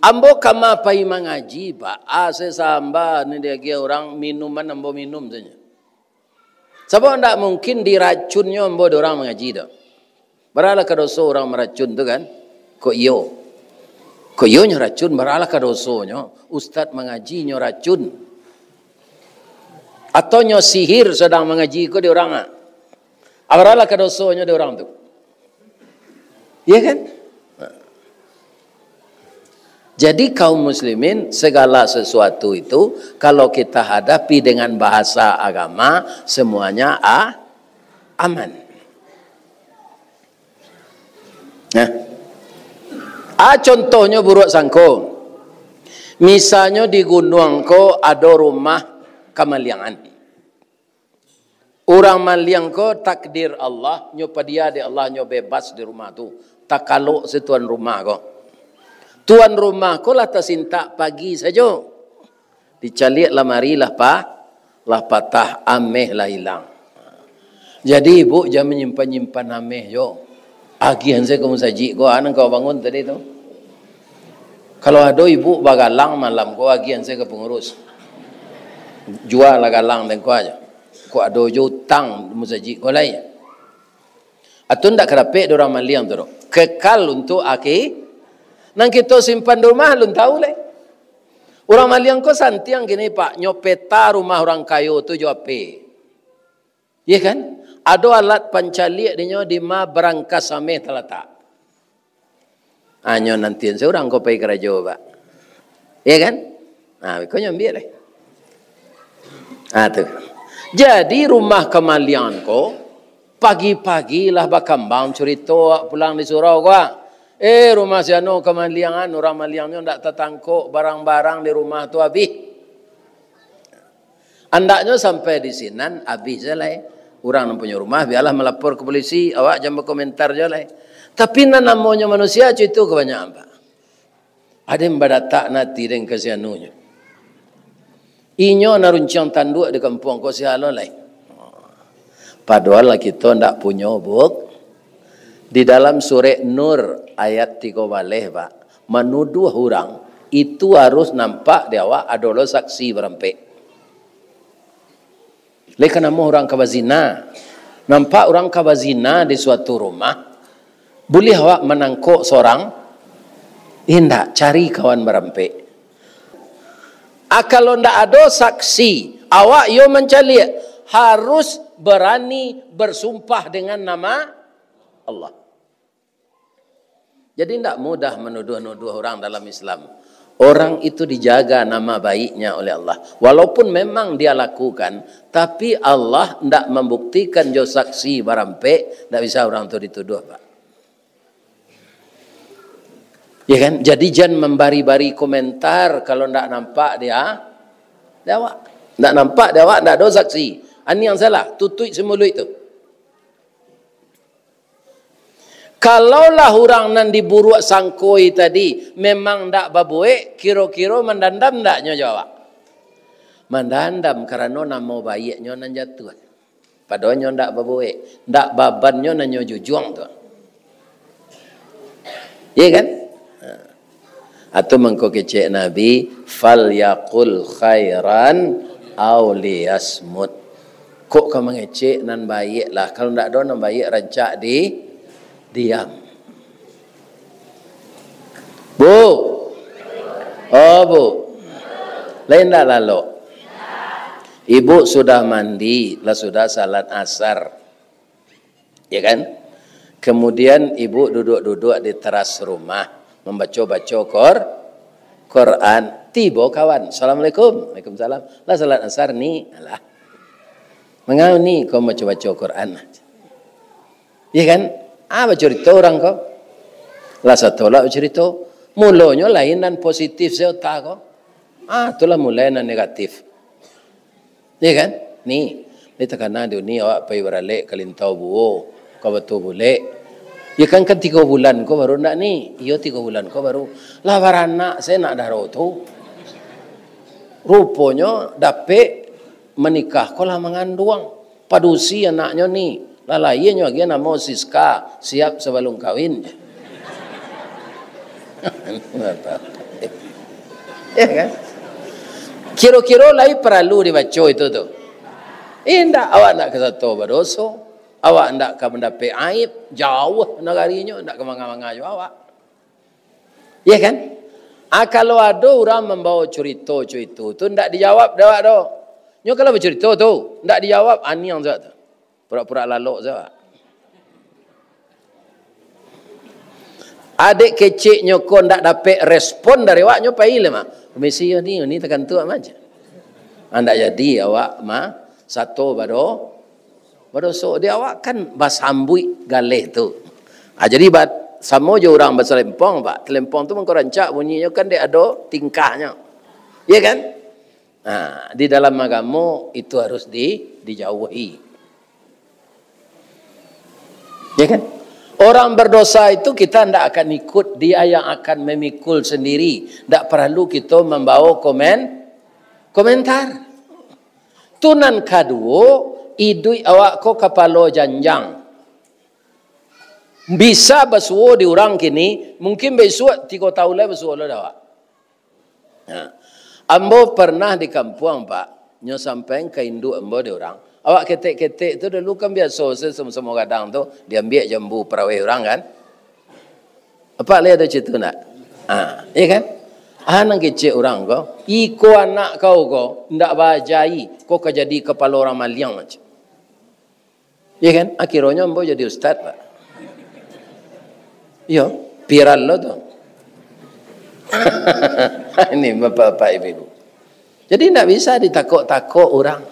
Ambo kama pai mangaji, Pak, ase samba nan diagiah urang minuman ambo minum sajo. Sabab ndak mungkin diracunnyo ambo dek urang mangaji tu. Baralah ka doso urang maracun tu kan? Kok iyo? Kok iyo nyo racun, baralah ka dosonyo. Ustaz mangaji nyo racun. Atau nyo sihir sadang mangaji ko di urang, ah. Baralah ka dosonyo di urang tu. Iya kan? Jadi kaum muslimin, segala sesuatu itu kalau kita hadapi dengan bahasa agama, semuanya a-, aman. Nah, a, contohnyo buruak sangko. Misalnyo di gunuang ko ado rumah kamaliangan. Urang maliang ko takdir Allah, nyo padia dek Allah, nyo bebas di rumah tu. Takalok si tuan rumah ko. Tuan rumah ko lah tasintak pagi sajo. Dicaliak lamari lah pa-, lah patah, ameh lah ilang. Jadi, ibuk jan manyimpan-nyimpan ameh jo. Agiahan sajo ka musajik ko, a nan kau bangun tadi tu. Kalau ado ibuk bagalang malam ko, agiahan sajo ka pangurus. Jualah galang den ko ajo. Kok ado jo utang musajik ko lai. Atau ndak ka dapek dek urang maliang tu doh. Kekal untuak aki-, nan kito simpan di rumah alun tahu lai. Urang maliang ko santiang kini, Pak, nyo peta rumah urang kayo tu jo ape. Iya kan? Ado alat pancaliak dinyo di ma barangkas ameh talatak. Hanyo nantian surang ko pai karajo, Pak. Iya kan? Nah, ko nyo ambiak lai. Ah, tu. Jadi, rumah kamaliangan ko, pagi-pagi lah bakambang curito awak pulang di surau ko, ah. Eh, rumah si anu kamaliangan, urang maliangnyo ndak tatangkok, barang-barang di rumah tu abih. Andaknyo sampai di sinan, abih se lai. Urang nan punyo rumah, bialah malapor ka polisi, awak jan bakomentar juo lai. Tapi nan namonyo manusia, cuito kabanyakan, Pak. Ado nan badatak nan ati den ka si anunyo. Inyo nan runciang tanduak di kampuang ko, sia lo lai. Padohal lah kito ndak punyo buk-, di dalam surek Nur ayat tigo baleh, Pak, manuduah urang itu harus nampak di awak ado lo saksi barampek. Lai ka namuah urang ka bazina. Nampak urang ka bazina di suatu rumah, buliah awak manangkok sorang? Indak, cari kawan barampek. Ah, kalau ndak ado saksi, awak iyo mancaliak, harus barani barsumpah dengan nama Allah. Jadi, ndak mudah manuduah-nuduah urang dalam Islam. Orang itu dijaga nama baiknya oleh Allah. Walaupun memang dia lakukan, tapi Allah ndak mambuktikan jo saksi barampek, ndak bisa urang tu dituduah, Pak. Ya kan? Jadi, jan mambari-bari komentar kalau ndak nampak dia, di awak. Ndak nampak di awak, ndak ado saksi. Aniang salah, tutuik si muluik tu. Kalaulah urang nan diburuak sangkoi tadi memang ndak babuek, kiro-kiro mandandam ndak nyo jo awak? Mandandam, karano namo baiaknyo nan jatuah. Padahal nyo ndak babuek, ndak babannyo nan nyo jujuang tu. Iya kan? Nah. Atau mangko kecek Nabi, "Falyaqul khairan aw liyasmut." Kok ka mangecek nan baiak lah. Kalau ndak ado nan baiak, rancak di diam. Bu. Oh, Bu. Lain ndak lalok? Ibu sudah mandi, lah sudah salat asar. Ya kan? Kemudian ibu duduk-duduk di teras rumah, mambaco-baco Qur-, Quran. Tibo kawan, "Assalamualaikum." "Waalaikumsalam." "Lah salat asar ni?" "Alah." "Mangau ni kau baco-baco Quran?" Ya kan? Ah, bacurito urang ko. Lah sato lah bacurito. Mulonyo lain nan positif se utak ko. Ah, itulah mulai nan negatif. Ya kan? Ni, ni takana di uni awak pai baralek ka Lintau Buo, ka Batu Bulek. Ya kan, kan tigo bulan ko baru ndak ni? Iyo, tigo bulan ko baru. Lah baranak se nak daro tu. Ruponyo dapek manikah ko lah manganduang. Padusi anaknyo ni. Lah lahianyo agiah namo Siska, siap sabalum kawin. Ya kan? Kiro-kiro lai paralu dibaco itu tu? Indak, awak ndak ka sato badoso. Awak ndak ka mandapek aib. Jauah nagarinyo, ndak ka manga-manga jo awak. Ya kan? Ah, kalau ado urang mambawa curito-curito tu, ndak dijawab dek awak doh. Nyo kalau bacurito tu, ndak dijawab, aniang sudah tu. Pura-pura lalok sajo. Adek keceknyo ko ndak dapek respon dari awak, nyo pai lah mah. "Permisi, yo ni, yo ni takantuak mah." Ah, ndak jadi awak mah sato bado-, badoso. Di awak kan basambuik galeh tu. Ah, jadi ba-, samo jo urang basalempong, Pak. Salempong tu mangko rancak bunyinyo kan dek ado tingkahnyo. Iya kan? Nah, di dalam agamo itu harus di-, dijauhi. Ya kan? Orang berdosa itu kita ndak akan ikut, dia yang akan memikul sendiri. Ndak perlu kita membawa komen-, komentar. Tu nan kaduo, iduik awak ko kapalo janjang. Bisa basuo di urang kini, mungkin bisuak tigo tahun lai basuo lo dek awak. Nah, ambo pernah di kampuang, Pak, nyo sampaian ka induak ambo di urang. Awak ketek-ketek tu dulu kan biaso se samo-samo gadang tu, diambiak jambu paraweh urang kan. Apak lihat tu citu ndak? Ha, iya kan? Ah, nan kecek urang ko, "Iko anak kau ko, ndak baajai, ko ka jadi kapalo urang maliang," macam. Iya kan? Akhironyo ambo jadi ustaz, Pak. Iyo, viral lo tu. Ini bapak-bapak, ibu-ibu. Jadi ndak bisa ditakok-takok urang.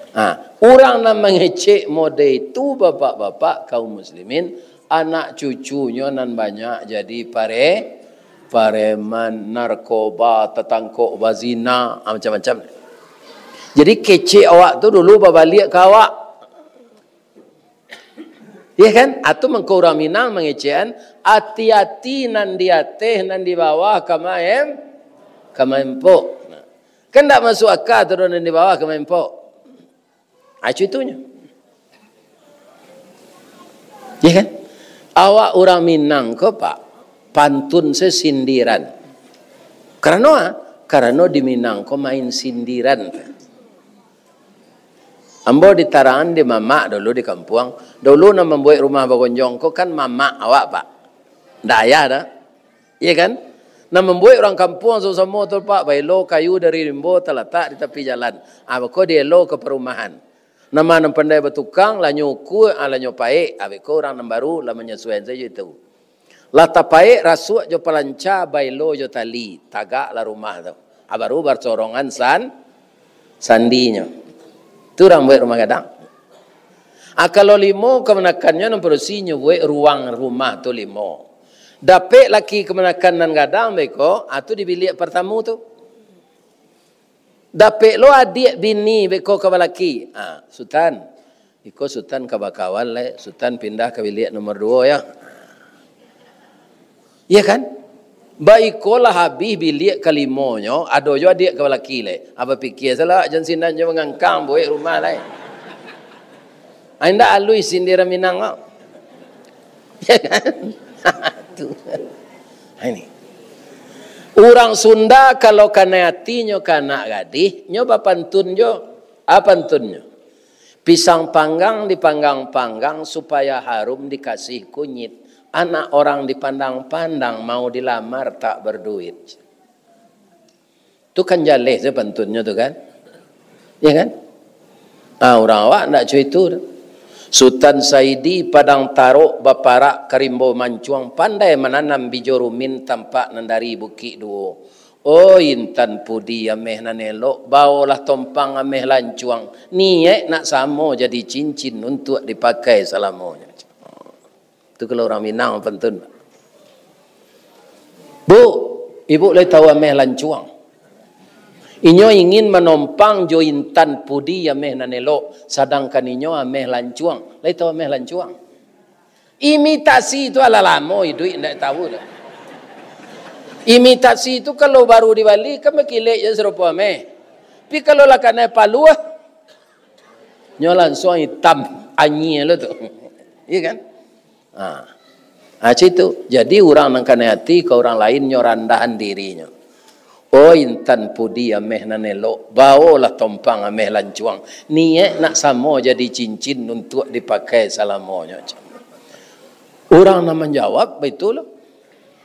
Ha, urang nan mangecek mode itu, bapak-bapak kaum muslimin, anak cucunyo nan banyak jadi pare-, pareman, narkoba, tatangkok bazina, ah, macam-macam. Jadi kecek awak tu dulu babaliak ka awak. Iya kan? Atu mangko urang Minang mangecekan, "Ati-ati nan di ateh, nan di bawah ka maem-, ka maempok." Nah, kan ndak masuk aka tu doh, nan di bawah ka maempok. Ah, itu itunyo. Iya kan? Awak urang Minang ko, Pak, pantun se sindiran. Karano, ah, karano di Minang ko main sindiran. Ambo ditarangan di mamak dulu di kampuang. Dulu nan mambuek rumah bagonjong ko kan mamak awak, Pak. Ndak ayah doh. Iya kan? Nan mambuek urang kampuang samo-samo tu, Pak, baelo kayu dari rimbo talatak di tapi jalan. Ah, bako dielo ka parumahan. Nan ma nan pandai batukang, lah nyo ukua, ah, lah nyo paek, ah, beko urang nan baru lah manyasuaian sajo itu. Lah tapaek, rasuak jo palanca, baelo jo tali, tagaklah rumah tu. Ah, baru basorongan san-, sandinyo. Tu urang buek rumah gadang. Ah, kalau limo kamanakannyo nan padusi nyo buek ruang rumah tu limo. Dapek laki kamanakan nan gadang beko, ah, tu di biliak partamo tu. Dapek lo adiak bini beko ka balaki. Ah, Sutan, iko Sutan ka bakawan lai, Sutan pindah ka biliak nomor duo yo. Iya kan? Baiko lah abih biliak kalimonyo, ado jo adiak ka balaki lai. Ah, bapikia salah, jan sinan jo mangangkang buek rumah lai. Ah, indak aluih sindiran Minang ko. Iya kan? Tu. Ini. Urang Sunda kalau kanai ati nyo ka anak gadih, nyo bapantun jo. A pantunnyo? Pisang panggang dipanggang-panggang supaya harum dikasih kunyit. Anak orang dipandang-pandang mau dilamar tak berduit. Tu kan jaleh tu pantunnyo tu kan? Ya kan? Ah, urang awak ndak co itu tu. Sutan Saidi Padang Tarok baparak ka Rimbo Mancuang, pandai mananam bijo rumin tampak nan dari Bukik Duo. Oi intan pudi ameh nan elok, baolah tompang ameh lancuang. Niaik nak samo jadi cincin untuak dipakai salamonyo. Tu kalau urang Minang pantun. Bu, ibu lai tahu ameh lancuang? Inyo ingin manompang jo intan pudi ameh nan elok, sadangkan inyo ameh lancuang. Lai tahu ameh lancuang? Imitasi tu alah lamo iduik, indak tahu tu. Imitasi tu kalau baru dibali, kan bakilek je sarupo ameh. Tapi kalau lah kanai paluah, nyo lansuang itam anyia lo tu. Iya kan? Ha. Ha, cak itu. Jadi, urang nan kanai ati ka urang lain, nyo randahan dirinyo. Oh, intan pudi ameh nan elok, baolah tompang ameh lancuang. Niaik nak samo jadi cincin untuak dipakai salamonyo. Urang nan manjawab, baitulah.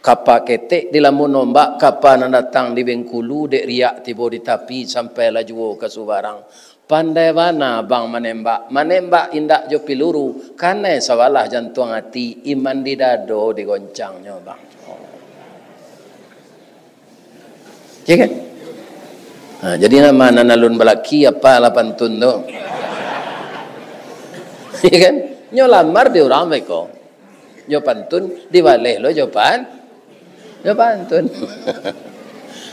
Kapa ketek di lambun ombak, kapa nan datang di Bengkulu, dek riak tibo di tapi, sampai lah juo ka subarang. Pandai bana abang manembak, manembak indak jo piluru, kanai sabalah jantuang ati, iman di dado digoncangnyo, bang. Ya kan? Ha, jadi nama nan alun balaki, apalah pantun tu? Ya kan? Nyo lamar di urang beko. Nyo pantun, dibaleh lo jo pan-, jo pantun.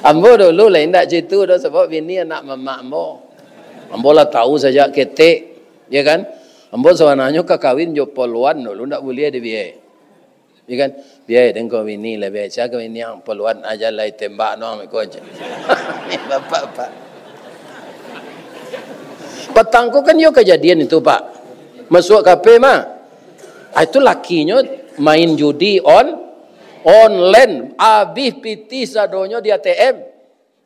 Ambo dulu lah indak cak itu doh, sabab bini anak mamak ambo. Ambo lah tahu sajak ketek, ya kan? Ambo sabananyo ka kawin jo polwan dulu, ndak buliah dibiai. Ya kan? Biai deh engkau bini lah, biai. Sia ka bini ang polwan aja lai tembak nuang ko aja. Bapak-bapak. Patang ko kan yo kajadian itu, Pak. Masuak kafe mah. Ah, itu lakinyo main judi on, online, abih pitih sadonyo di A T M.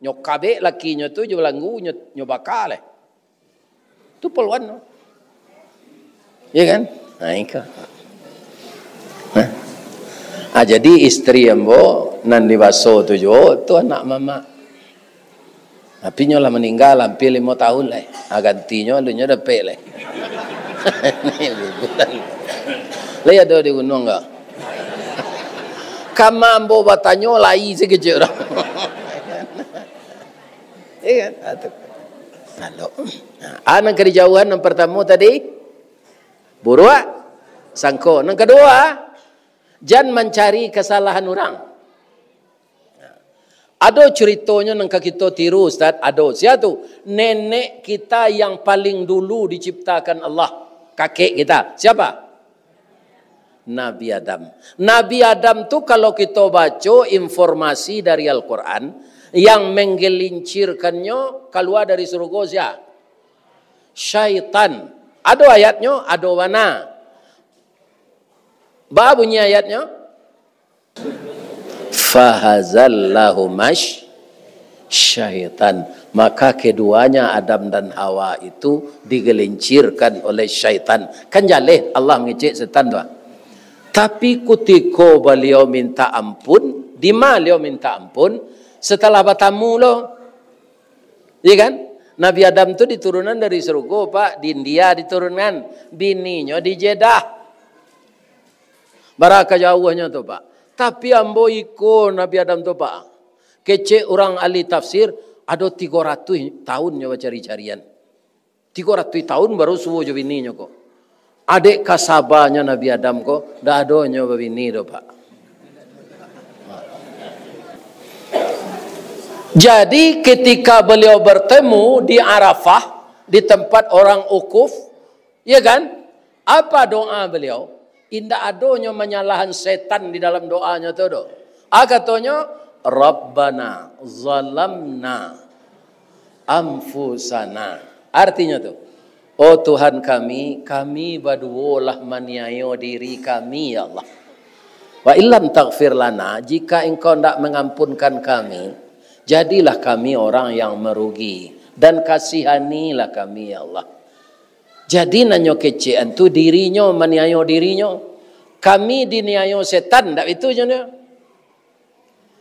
Nyo kabek lakinyo tu jo balanggu, nyo, nyo baka lai. Tu polwan tu. Ya kan? Nah, iko. Nah. Ah, jadi isteri ambo nan di baso tu juo, tu anak mamak. Tapi nyo lah maningga hampir limo tahun lai. Ah, gantinyo alun nyo dapek lai. Lai ado di gunuang ko? Kama ambo batanyo lai sakecek urang. Iya kan? Ah, tu. Lalu, ah, nan ka dijauahan nan partamo tadi, buruak sangko. Nan kaduo, jan mancari kasalahan urang. Ado curitonyo nan ka kito tiru, Ustaz? Ado. Sia tu? Nenek kita yang paling dulu diciptakan Allah, kakek kita. Siapa? Nabi Adam. Nabi Adam tu, kalau kito baco informasi dari Al-Quran, yang menggelincirkannyo kalua dari surugo sia? Syaitan. Ado ayatnyo? Ado bana. Baa bunyi ayatnyo? Fahazallahumash syaitan. Maka keduanya, Adam dan Hawa itu, digelincirkan oleh syaitan. Kan jaleh Allah mangecek setan tu, ah. Tapi kutiko baliau minta ampun, dima baliau minta ampun? Setelah batamu lo. Iya kan? Nabi Adam tu diturunan dari surugo, Pak, di India diturunkan. Bininyo di Jeddah. Bara ka jauahnyo tu, Pak. Tapi ambo iko Nabi Adam tu, Pak. Kecek urang ahli tafsir, ado tigo ratuih tahun nyo bacari-carian. Tigo ratuih tahun baru suo jo bininyo ko. Adek ka sabanyo Nabi Adam ko, ndak ado nyo babini doh, Pak. Jadi, ketika beliau bertemu di Arafah, di tempat orang wukuf, ya kan? Apa doa beliau? Indak ado nyo manyalahan setan di dalam doanyo tu doh. Ah, katonyo, "Rabbana zalamna anfusana." Artinyo tu, "Oh Tuhan kami, kami baduo lah maniayo diri kami, ya Allah." "Fa illam taghfir lana, jika Engkau ndak mengampunkan kami, jadilah kami orang yang merugi, dan kasihanilah kami, ya Allah." Jadi, nan nyo kecekan tu dirinyo maniayo dirinyo. Kami diniayo setan, ndak itu nyo?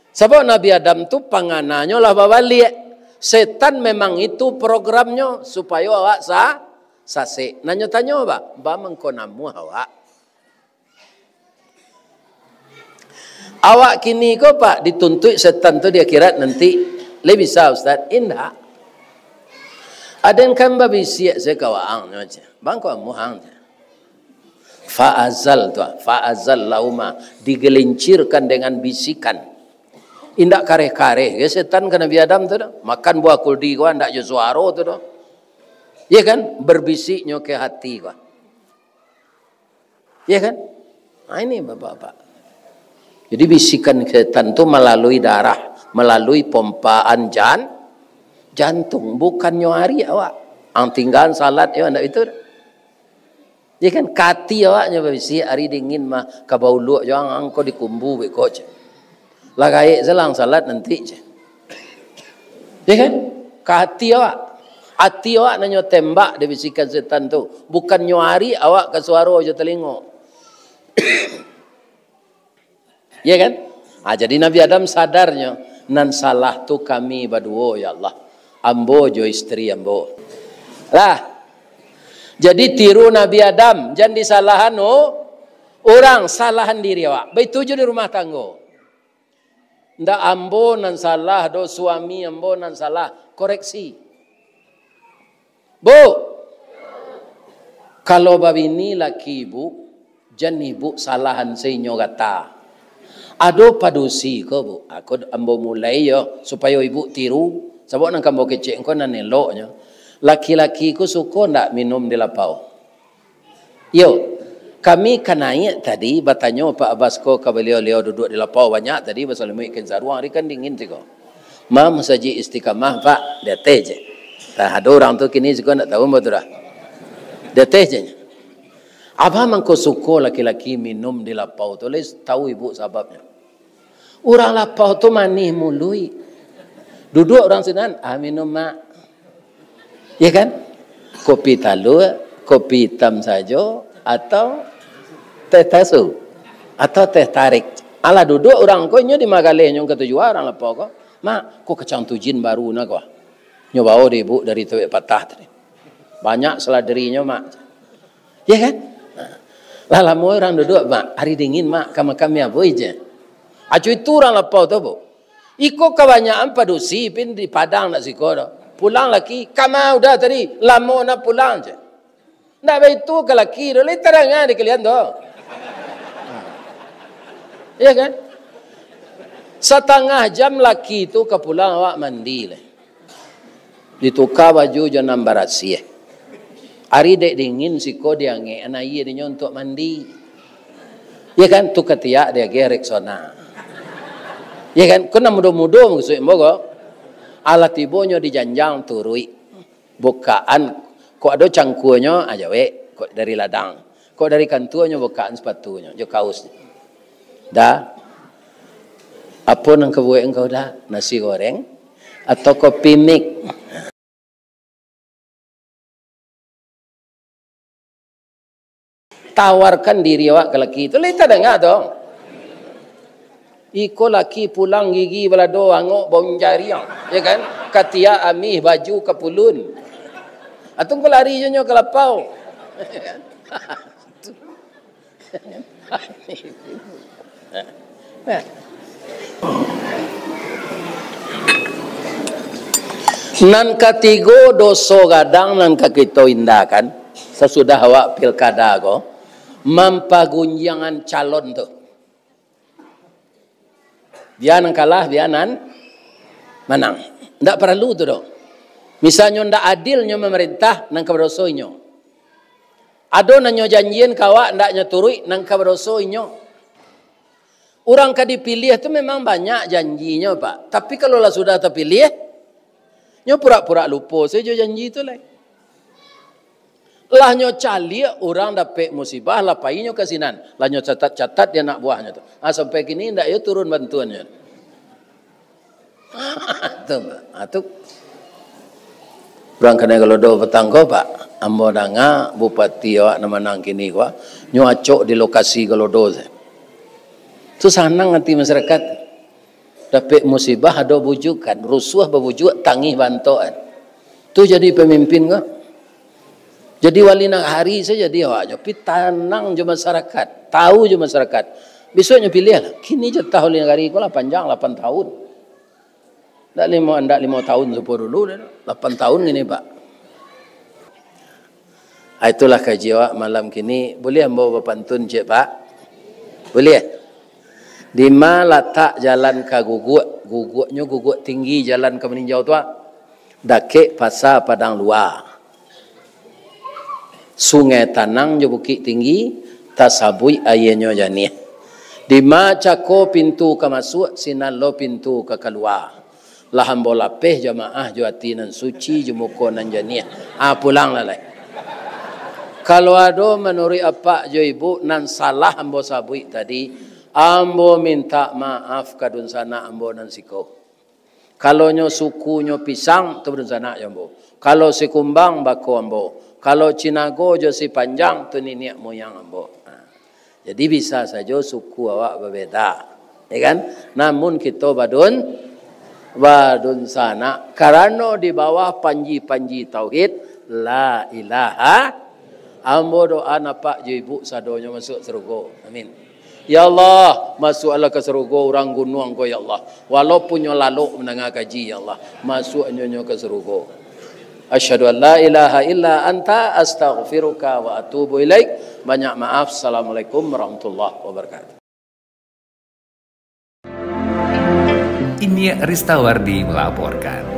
Sabab Nabi Adam tu pangananyo lah babaliak. Setan memang itu programnyo, supayo awak sa-, sasek. Nan nyo tanyo, ba, ba mangko namuah awak. Awak kini ko, Pak, dituntuik setan tu di akhirat nanti. Lai bisa, Ustaz? Indak. Aden kan babisiak se ka waang nyo, ceh. Bangko amuah ang, ceh. Fa azal tu, fa azal lauma, digelincirkan dengan bisikan. Indak kareh-kareh ge setan ka Nabi Adam tu doh. Makan buah kuldi ko, indak jo suaro tu doh. Ya kan? Berbisiknyo ke hati ko. Ya kan? Nah, ini Bapak-bapak. Jadi bisikan setan tu malalui darah, malalui pompaan jan-, jantung. Bukannyo ari awak. Ang tinggaan salat, yo, ndak itu. Ya kan? Ka ati awaknyo babisiak, ari dingin mah, ka bauluak jo ang, ang ko dikumbu beko, ceh. Lah gaek se lah ang salat nanti, ceh. Ya kan? Ka ati awak. Ati awak nan nyo tembak dibisikan setan tu. Bukannyo ari awak ka suaro jo talingo. Ya kan? Ah, jadi Nabi Adam sadarnyo, "Nan salah tu kami baduo, ya Allah. Ambo jo istri ambo." Lah. Jadi tiru Nabi Adam, jan disalahan o-, urang, salahan diri awak. Baitu jo di rumah tanggo. Ndak ambo nan salah doh, suami ambo nan salah. Koreksi. Bu, kalau babini laki ibu, jan ibu salahan se inyo gata. Ado padusi ko, Bu. Ako ambo mulai yo, supayo ibu tiru. Sabab nan ka ambo kecek ko nan eloknyo. Laki-laki ko suko ndak minum di lapau? Iyo, kami ka naiak tadi batanyo Pak Abbas ko ka baliau-liau duduak di lapau banyak tadi basalimuik kain saruang, ari kan dingin siko. Ma, musajik Istiqamah, Pak, di ateh je. Tah, ado urang tu kini siko ndak tahu ambo tu dah. Di ateh je. Apo mangko suko laki-laki minum di lapau tu, lai tahu ibu sababnyo. Urang lapau tu manih muluik. Duduak urang sinan, "Ah, minum, Mak." Ya kan? Kopi talua, kopi itam sajo, atau teh tasu, atau teh tarik. Alah duduak urang ko, inyo di magaleh nyo ka tujuan urang lapau ko. "Mak, ko kacang tujin baru na ko. Nyo bao dek ibu dari Tawek Patah tadi. Banyak seladerinyo, Mak." Ya kan? Nah. Lah lamo urang duduak, "Mak, ari dingin, Mak, ka makan mi apo ije?" Acu itu urang lapau tu, Bu. Iko kabanyakan padusi pin di Padang nak siko tu. Pulang laki, "Kama udah tadi, lamo nak pulang je." Ndak baitu ka laki tu, lai tadanga di kalian tu. Ya kan? Satangah jam laki tu ka pulang, awak mandi lai. Dituka baju jo nan barasiah. Ari dek dingin siko diangekan aia dinyo untuak mandi. Ya kan? Tu katiak diagiah Rexona. Ya kan? Ko nan mudo-mudo mukasuik ambo ko. Alah tibonyo di janjang turuik. Bukaan, kok ado cangkuanyo, ah, jawek, kok dari ladang. Kok dari kantuanyo, bukaan sapatunyo, jo kausnyo. Dah. Apo nan ka buek engkau dah? Nasi goreng atau kopi mik? Tawarkan diri awak ka laki tu, lai tadanga tu. Iko laki pulang gigi balado, angok baun jariang, ya kan? Katiak amih, baju kapulun. Atau engkau lari jo nyo ka lapau. Nan katigo doso gadang nan ka kito indakan, sasudah awak pilkada ko, mampagunjiangan calon tu. Bia nan kalah, bia nan manang. Ndak paralu tu doh. Misalnyo ndak adilnyo mamarentah, nan ka badoso inyo. Ado nan nyo janjian ka awak, ndak nyo turuik, nan ka badoso inyo. Urang ka dipiliah tu memang banyak janjinyo, Pak. Tapi kalau lah sudah tapiliah, nyo pura-pura lupo sajo janji tu lai. Lah nyo caliak urang dapek musibah, lah pai nyo ka sinan. Lah nyo catat-catat di anak buahnyo tu. Ah, sampai kini ndak yo turun bantuannyo. Tu, Pak. Ah, tu. Urang kanai galodo patang ko, Pak. Ambo danga bupati awak nan manang kini ko, nyo acok di lokasi galodo se. Tu sanang ati masyarakat. Dapek musibah ado bujukan, rusuah babujuak, tangih baantokan. Tu jadi pamimpin ko. Jadi wali nagari sajo jadi awaknyo, pi tanang jo masyarakat, tahu jo masyarakat. Bisuaknyo piliahlah. Kini jatah wali nagari ko lah panjang, lapan tahun. Ndak limo, ndak limo tahun sapo dulu, lapan tahun kini, Pak. Ah, itulah kaji awak malam kini. Buliah ambo bapantun ciek, Pak? Buliah. Dima latak jalan ka Guguak? Guguaknyo Guguak Tinggi, jalan ka Maninjau tu, ah. Dakek Pasa Padang Lua. Sungai Tanang jo Bukik Tinggi, tasabuik aianyo janiah. Dima cako pintu ka masuak, sinan lo pintu ka kalua. Lah ambo lapeh jamaah jo ati nan suci, jo muko nan janiah. Ah, pulanglah lai. Kalau ado manuruik apak jo ibuk nan salah ambo sabuik tadi, ambo mintak maaf ka dunsanak ambo nan siko. Kalau nyo sukunyo pisang, tu dunsanak jo ambo. Kalau sikumbang, bako ambo. Kalau Cinago jo Sipanjang, tu niniak muyang ambo. Ha. Jadi, bisa sajo suku awak babeda, ya kan? Namun kito badun-, badunsanak, karano di bawah panji-panji tauhid, la ilaha. Ambo doa apak jo ibuk sadonyo masuak sarugo. Amin. Ya Allah, masuaklah ka sarugo urang Gunuang ko, ya Allah. Walaupun nyo lalok mandanga kaji, ya Allah, masuaknyo nyo ka sarugo. Asyhadu an la ilaha illa anta, astaghfiruka wa atubu ilaik. Banyak maaf. Assalamualaikum warahmatullahi wabarakatuh. Iniak Ristawardi melaporkan.